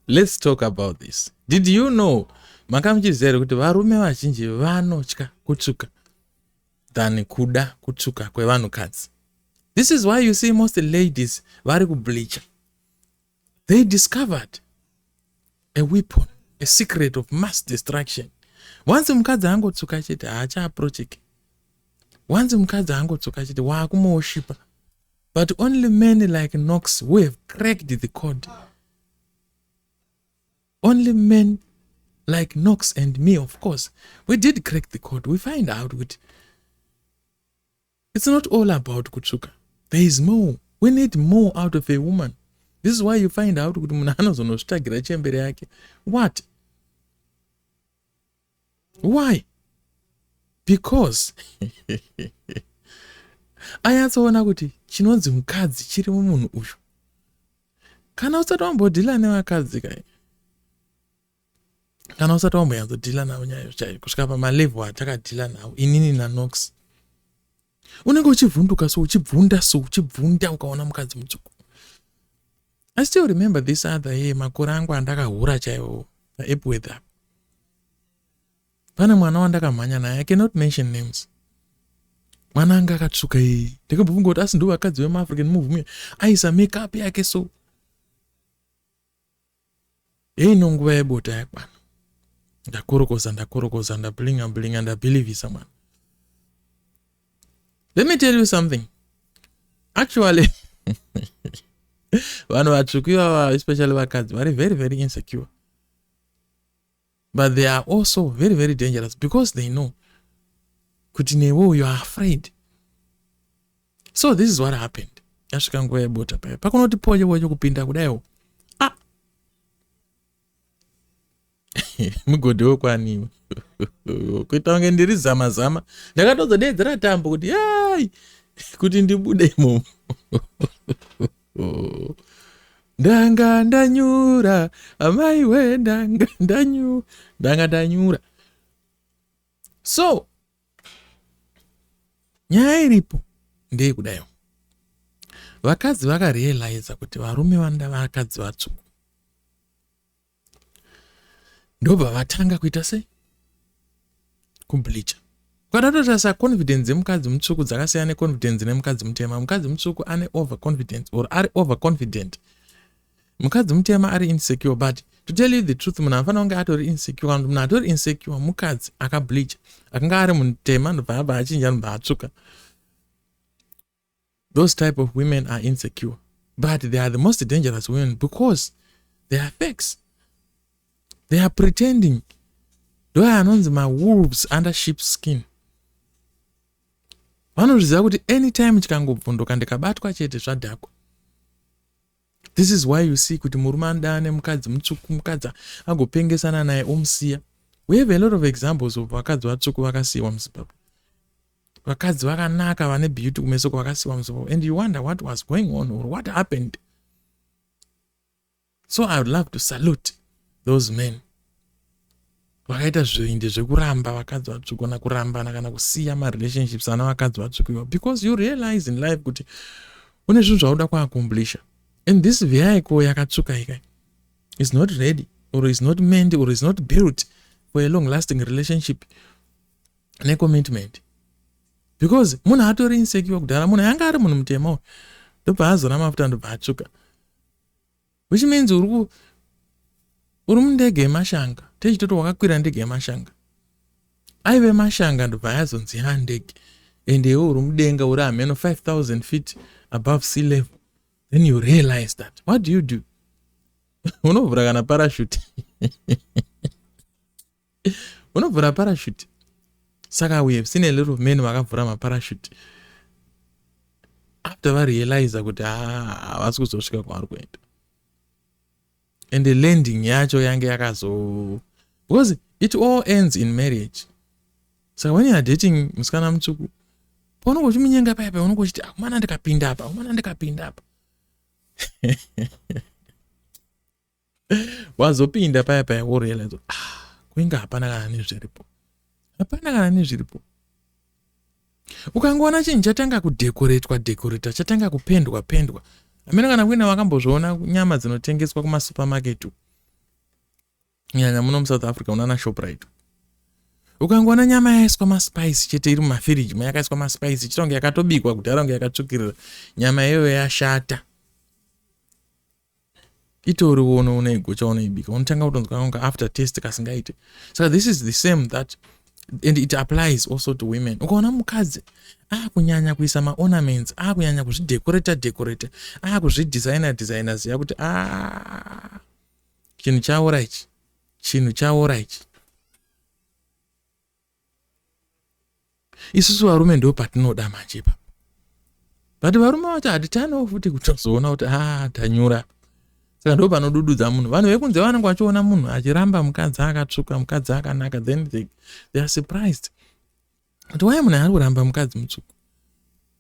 Let's talk about this. Did you know, manga muchiziva here kuti varume vazhinji vanotya kutsvuka than kuda kutsvuka kwevanhukadzi? This is why you see most ladies vari kubleacha. They discovered a weapon, a secret of mass destruction. Once mukadzi angotsuka chete, haachaapproachiki. Once mukadzi angotsuka chete, waakumuoshipa. But only men like Knox who have cracked the code, only men like Knox and me, of course, we did crack the code. We find out kuti it's not all about kutsvuka. There is more. We need more out of a woman. This is why you find out kuti munhu anozonozvitagira chembere yake. What? Why? Because anyatsoona kuti chinonzi mukadzi chiri mumunhu uyu. Kana usati wambodhila nevakadzi kai, kana usati wambonyatsodhila navo nyayo chaiyo kusvika pamalevel atakadhila navo inini naNox, unenge uchivhunduka so, uchibvunda so, uchibvunda ukaona mukadzi mutsvuku. I still remember this other year, makore angu andakahura chaiwo paEpworth apa, pane mwana wandakamhanya naye. I cannot mention names. Mwana anga akatsvuka iyi, ndakambofunga kuti asi ndo vakadzi vemaAfrican movie, aisa makeup yake so. Heino nguva yebota yakwana. Ndakorokoza, ndakorokoza, ndablinga blinga, ndabhilivhisa mwana. Let me tell you something. Actually, vanhu vatsvuku ivava, especially vakadzi, vari very very insecure, but they are also very very dangerous because they know kuti newo you are afraid. So this is what happened. Yasvika nguva yebota paya, pakunoti poche poche kupinda kudaiwo, ah, mugodhi wekwaniwa kuita kunge ndiri zama zama. Ndakatozodedzera tambo kuti yai, kuti ndibude imomo. Ndanga ndanyura, amai we, ndanga ndanyura, ndanga ndanyura. So nyaya iripo ndeyekudayo: vakadzi vakarealiza kuti varume vanoda vakadzi vatsvuku, ndobva vatanga kuita sei? Kubleacha. Ukadatotarisa, confidence dzemukadzi mutsvuku dzakasiyana neconfidence nemukadzi mutema. Mukadzi mutsvuku ane over confidence or ari over confident. Mukadzi mutema ari insecure. But to tell you the truth, munhu anofanira kunge atori insecure, kana kuti munhu atori insecure, mukadzi akableacha akanga ari mutema, ndobva abva achinja, ndobva atsvuka. Those type of women are insecure, but they are the most dangerous women because they are fakes, they are pretending. Ndo anonzi mawolves under sheep skin. Vanozviziva kuti anytime chikangobvunduka, ndikabatwa chete, zvadhakwa. This is why you see kuti murume anoda nemukadzi mutsvuku, mukadzi agopengesana naye, omusiya. We have a lot of examples of vakadzi vatsvuku vakasiyiwa muZimbabwe, vakadzi vakanaka, vane beauty kumeso, kwakasiyiwa muZimbabwe, and you wonder what was going on or what happened. So I would love to salute those men vakaita zvivindi zvekuramba vakadzi vatsvuku, kana kurambana, kana kusiya marelationships ana vakadzi vatsvuku, because you realize in life kuti une zvinhu zvauda kuaccomplisha, and this vehicle yakatsvuka ikai is not ready or is not meant or is not built for a long lasting relationship necommitment, because munhu atori insecure kudhara. Munhu yanga ari munhu mutema, ndobva azora mafuta, ndobva atsvuka, which means uri mundege yemashanga. Techitoti wakakwira ndege yemashanga, aive mashanga, ndobva yazonzi yandege, and iwe uri mudenga, uri hameno 5000 feet above sea level. Then you realize that, what do you do? Unovhura kana parachute, unovhura parachute. Saka we have seen a lot of men vakavhura maparachute after varealiza kuti havasi kuzosvika kwavari kuenda, and the landing yacho yange yakazo, because it all ends in marriage. Saka when you are dating musikana mutsvuku, paunenge uchimunyenga paya paya, unenge uchiti, "Akumana ndikapinda apa, akumana ndikapinda apa." Wazopinda paya paya, worealize, ah, kuinga hapana kana nezviripo, hapana kana nezviripo. Ukangoona chinhu chatanga kudhekoretwa dhekoretwa, chatanga kupendwa pendwa, Hameno kana kuine vakambozviona nyama dzinotengeswa kumasupermarket uku, kunyanya muno muSouth Africa unana Shoprite. Ukangoona nyama yaiswa maspice chete iri mumafiriji mayakaiswa maspice ichiita kunge yakatobikwa kudhara kunge yakatsvukirira, nyama iyoyo yashata. Itori wono unoigocha unoibika unotanga kutonzwa kunge after taste kasingaite. Saka this is the same that and it applies also to women. Ukaona mukadzi akunyanya kuisa maornaments, akunyanya kuzvidecorata decorata, akuzvidesigner designer, ziya kuti a chinhu chaora ichi, chinhu chaora ichi. Isusu varume ndo patinoda manje ipapo, but varume vacho hatitaniwo futi kutozoona kuti a tanyura. Saka ndo panodududza munhu. Vanhu vekunze vanenge vachiona munhu achiramba mukadzi akatsvuka, mukadzi akanaka, then they are surprised kuti why munhu ari kuramba mukadzi mutsvuku,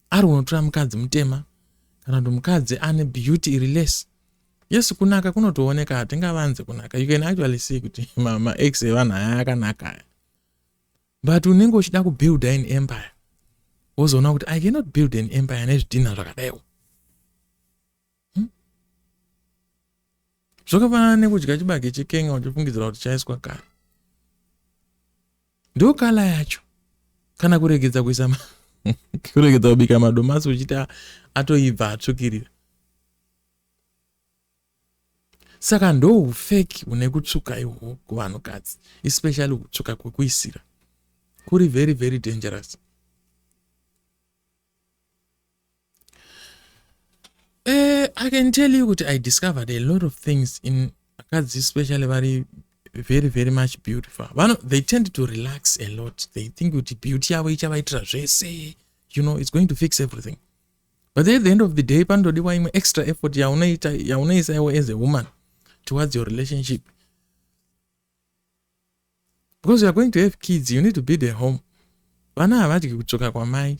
ari kunotora mukadzi mutema kana kuti mukadzi ane beauty iri less. Yes, kunaka kunotooneka, hatingavanze kunaka. You can actually see kuti maex evanhu aya akanaka aya, but unenge uchida kubuilda an empire, wozoona kuti I cannot build an empire nezvidhinha zvakadaiwo. Zvakafanana nekudya chibage chekenya uchifungidzira kuti chaiswa kare, ndo kala yacho, kana kuregedza kuisa kuregedza kubika madomasi uchiti atoibva atsvukirira. Saka ndo ufeki hune kutsvuka ihwohwo kuvanhukadzi, especially kutsvuka kwekuisira kuri very very dangerous. I can tell you kuti I discovered a lot of things in vakadzi, especially vari very very much beautiful. Vano, they tend to relax a lot. They think kuti beauty yavo ichavaitira zvese, it's going to fix everything. But at the end of the day panotodiwa imwe extra effort yaunoita, yaunoisa iwe as a woman towards your relationship, because you are going to have kids, you need to build a home. Vana havadyi kutsvuka kwamai.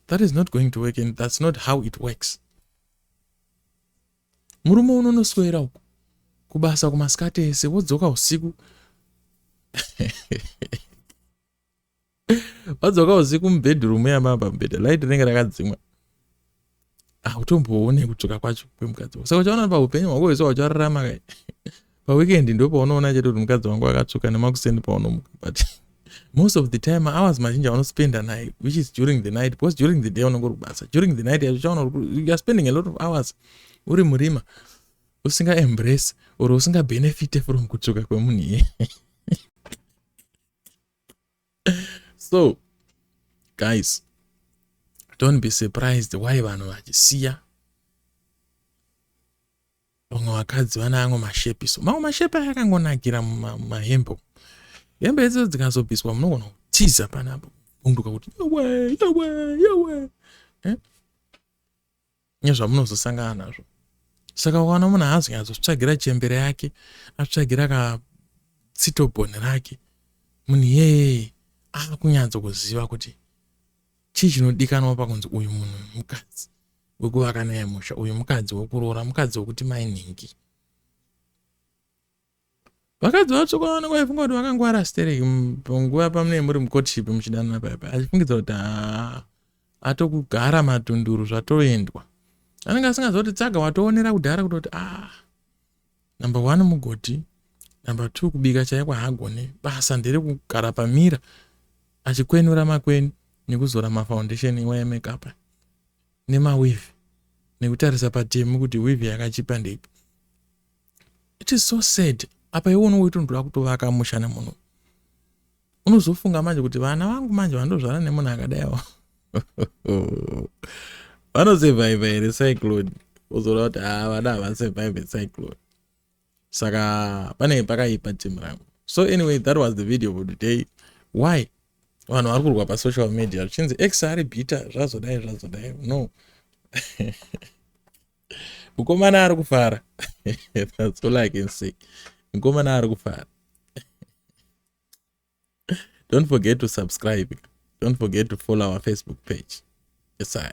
That is not going to work and that's not how it works. Murume unonoswera uku kubasa kumasikati ese, wodzoka usiku, wadzoka usiku mubhedhurumu yamava pamubhedha, light rinenge rakadzimwa, hautomboone kutsvuka kwacho kwemukadzi wako. Saka uchaona paupenyu hwako hwese hwauchararama kai, paweekend ndo paunoona chete kuti mukadzi wangu akatsvuka, nemakuseni paunomuka. But most of the time, hours mazhinji aunospenda naye, which is during the night, because during the day unenge uri kubasa, during the night yacho uchaona you are spending a lot of hours uri murima, usinga embrace or usinga benefite from kutsvuka kwemunhu iye. So guys, don't be surprised why vanhu vachisiya vamwe vakadzi vane amwe mashepiso. Mamwe mashepi aya akangonakira mumahembe, hembe idzodzo dzikazobviswa munogona kutiza panapo, bunduka kuti yowe yowe yowe, eh? Nezvamunozosangana nazvo. Saka ukaona munhu haazonyatsotsvagira chembere yake, atsvagira katsitobhoni rake, munhu iyeyeye akunyatsokuziva kuti chii chinodikanwa pakunzi uyu munhu mukadzi wekuvaka naye musha, uyu mukadzi wekuroora, mukadzi wekuti mainhingi. Vakadzi vatsvuka vanenge vaifunga kuti vakangwara stereki panguva pamunenge muri mucourtship muchidanana paya paya, achifungidza kuti haa, atokugara matunduru, zvatoendwa. Anenge asingaziva kuti tsaga watoonera kudhara kutoti a number one mugodhi, number two kubika chaiko haagone, basa nderekugara pamira achikwenura makweni nekuzora mafoundation iwa emakeup nemaweave nekutarisa patemu kuti weave yakachipa ndeipi. It is so sad. Apa iwe unowiti ndoda kutovaka musha nemunhu, unozofunga manje kuti vana vangu manje vandozvara nemunhu akadaiwo vanosurvive here cyclone? Uzoona kuti ha, vana havasurvive cyclone. Saka pane pakaipa, team rangu. So anyway, that was the video for today. Why vanhu vari kurwa pasocial media zvichinzi ex ari bitter, zvazodai zvazodai? No, mukomana ari kufara. That's all I can say, mukomana ari kufara. Don't forget to subscribe, don't forget to follow our Facebook page. Yes, I